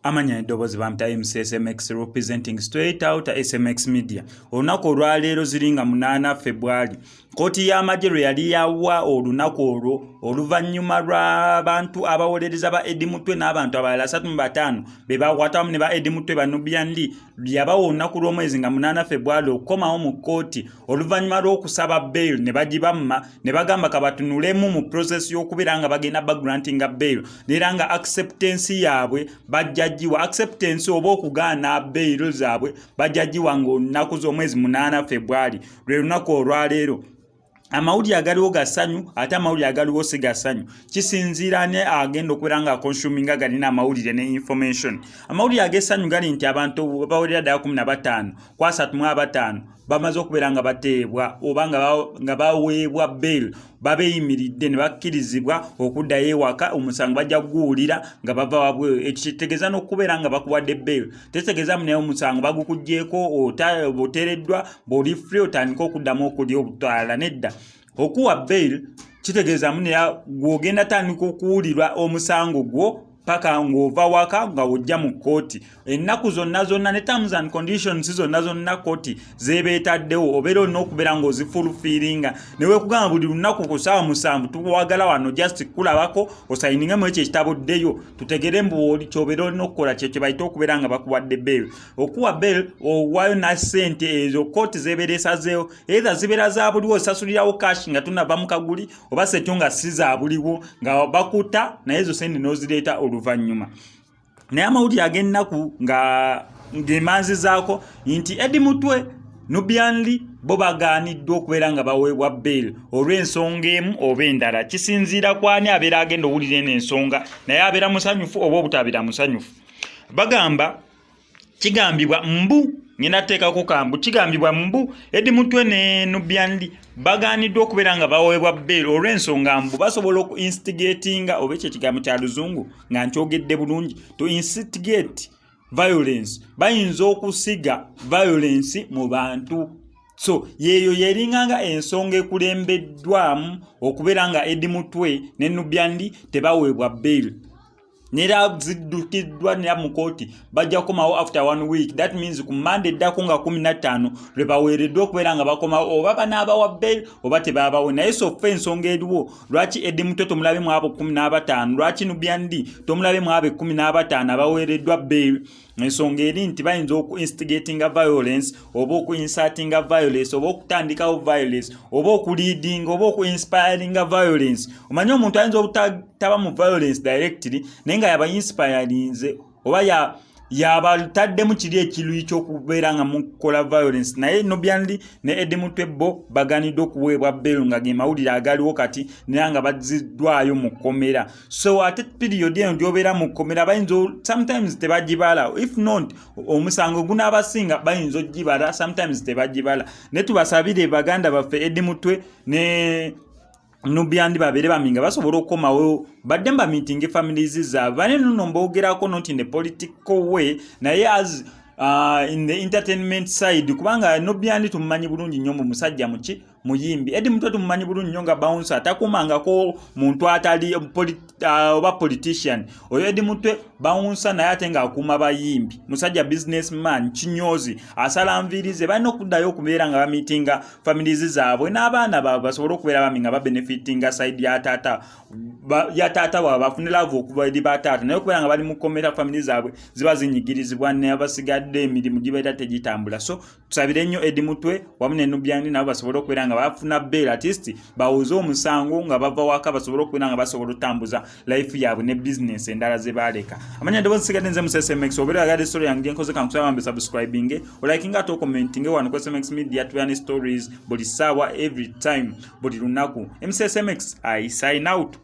Amanya eddoboozi bampita MCSMX, representing straight out SMX Media. Olunaku olwaleero ziringa 8 Febwali, kooti y'amagye lwe yali yawa olunaku olwo oluvannyuma lw'abantu abawolereza ba Eddie Mutwe n'abantu abalala 35 be bakwatamu ne ba Eddie Mutwe, ba Nubian Li. Yabawa olunaku lw'omwezi nga 8 Febwali okukomawo mu kkooti oluvannyuma lw'okusaba bail ne bagibamma, ne bagamba kabatunulemu mu process y'okubeera nga bagenda bagrantinga bail, neera nga acceptance yaabwe bajja giwa acceptance oba okugaana bail zaabwe bajja giwa ng'olunaku z'omwezi 8 Febwali, lwe lunaku olwaleero. Amawulire agaliwo ga ssanyu, ate amawulire agaliwo si ga ssanyu. Kisinziira ne agenda okubeera nga aconsuminga galina amawulire ne information. Amawulire ag'essanyu gali nti abantu bawerera ddala 15 ku 35 bamaze okubeera nga bateebwa oba nga baweebwa bail, babeeyimiridde ne bakkirizibwa okuddayo ewaka. Omusango bajja kuguwulira nga bava wabweru. Ekyo kitegeeza n'okubeera nga bakuwadde bail tetegeeza naye omusango bagukugyeko, oteereddwa, bw'oli free, otandike okuddamu okulya obutaala. Nedda, okuwa bail kitegeeza naye gw'ogenda tandika okuwulirwa omusango gwo paka ng'ova waka nga ojja mu kkooti. Ennaku zonna zonna ne terms and conditions zonna zonna kkooti zebeetaddewo obeera olina okubeera ng'ozifulfillinga. Newekugamba buli lunaku ku ssaawa 7 tuwagala wano just kulabako, osayiningemu ekyo ekitabo, ddeyo tutegere mbu kyobeera olina okukola. Kyekyo bayite okubeera nga bakuwadde bail. Okuwa bail, owaayo na ssente ezo kkooti zebeera esazeewo, either zibeera za buliwo, osasulirawo cash nga tunava mu kaguli, oba sekyo nga si za buliwo nga bakuta naye ezo sente n'ozireeta oluvannyuma. Naye amawulire ag'ennaku nga ng'emanzizaako nti Eddie Mutwe, Nubian Li bo bagaaniddwa okubeera nga baweebwa bail olw'ensonga emu oba endala. Kisinziira ku ani abeera agenda owulira eno ensonga, naye abeera musanyufu oba obutabeera musanyufu. Bagamba, kigambibwa mbu, ngenda teekako kambu, kigambibwa mbu Eddie Mutwe ne Nubian Li bagaaniddwa okubeera nga baweebwa bail olw'ensonga mbu basobola oku instigatinga, oba ekyo ekigambo kya Luzungu nga nkyogedde bulungi, to instigate violence, bayinza okusiga violence mu bantu. So yeeyo yeringanga ensonga ekulembeddwamu okubeera nga Eddie Mutwe ne Nubian Li tebaweebwa bail. Nera ziddukiddwa nera mu kooti, bajja kukomawo after one week. That means ku Mande eddako nga 15 lwe baweereddwa okubeera nga bakomawo, oba banaabawa bail oba tebaabawe. Naye so far ensonga eriwo, lwaki Eddie Mutwe tomulabe mu abo 15? Lwaki Nubian Li tomulabe mu abo 15 abaweereddwa bail? Ensonga eri nti bayinza oku instigatinga violence oba oku incitinga violence oba okutandikawo violence oba okuleadinga oba okuinspiringa violence. Omanyi omuntu ayinza obutaba mu violence directly, naye nga yaba inspirinze oba yabataddemu kiri ekiruyi ky'okubeera nga mukola violence. Naye Nubian Li ne Eddie Mutwe bo baganiddwa okuweebwa bail, nga ge mawulire agaliwo kati, naye nga baziddwayo mu kkomera. So ate period eno gy'obeera mu kkomera bayinza sometimes tebagibala. If not, omusango gunaabasinga bayinza ogibala, sometimes tebagibala. Naye tubasabire baganda baffe Eddie Mutwe ne Nubian Li babeere bami nga basobola okukomawo, badde mba meeting families zaabwe. Bane nno mboogerako not in the political way, naye as in the entertainment side, kubanga Nubian Li tumumanyi bulungi nnyo mu musajja muki muyimbi. Eddie Mutwe tumumanyi bulungi nnyo nga bouncer, atakumangako muntu atali oba politician. Oyo Eddie Mutwe bouncer, naye ate ng'akuuma bayimbi, musajja businessman, kinyozi, asala nviiri ze. Balina okuddayo okubeera nga bameetinga families zaabwe n'abaana baabwe, basobole okubeera bami nga babenefitinga side ya taata ya taata waabwe, bafune love okuva eri bataata. Naye okubeera nga bali mu kkomera, family zaabwe ziba zinyigirizibwa, n'abasigadde emirimu gibeera tegitambula. So tusabire nnyo Eddie Mutwe wamu ne Nubian Li nabo basobole okubeera nga bafuna bail, at least bawoze omusango nga bava waka, basobole okubeera nga basobola otambuza life yaabwe ne business endala ze baaleka. Amanya ddoboozi nsigadde nze mu SMX. Obeera oyagadde story yange gyenkoze, kankusaba mbe subscribing, olikinga ate ocommentinge wano ku SMX Media. Tubeera ne stories buli ssaawa, every time, buli lunaku. MCSMX, I sign out.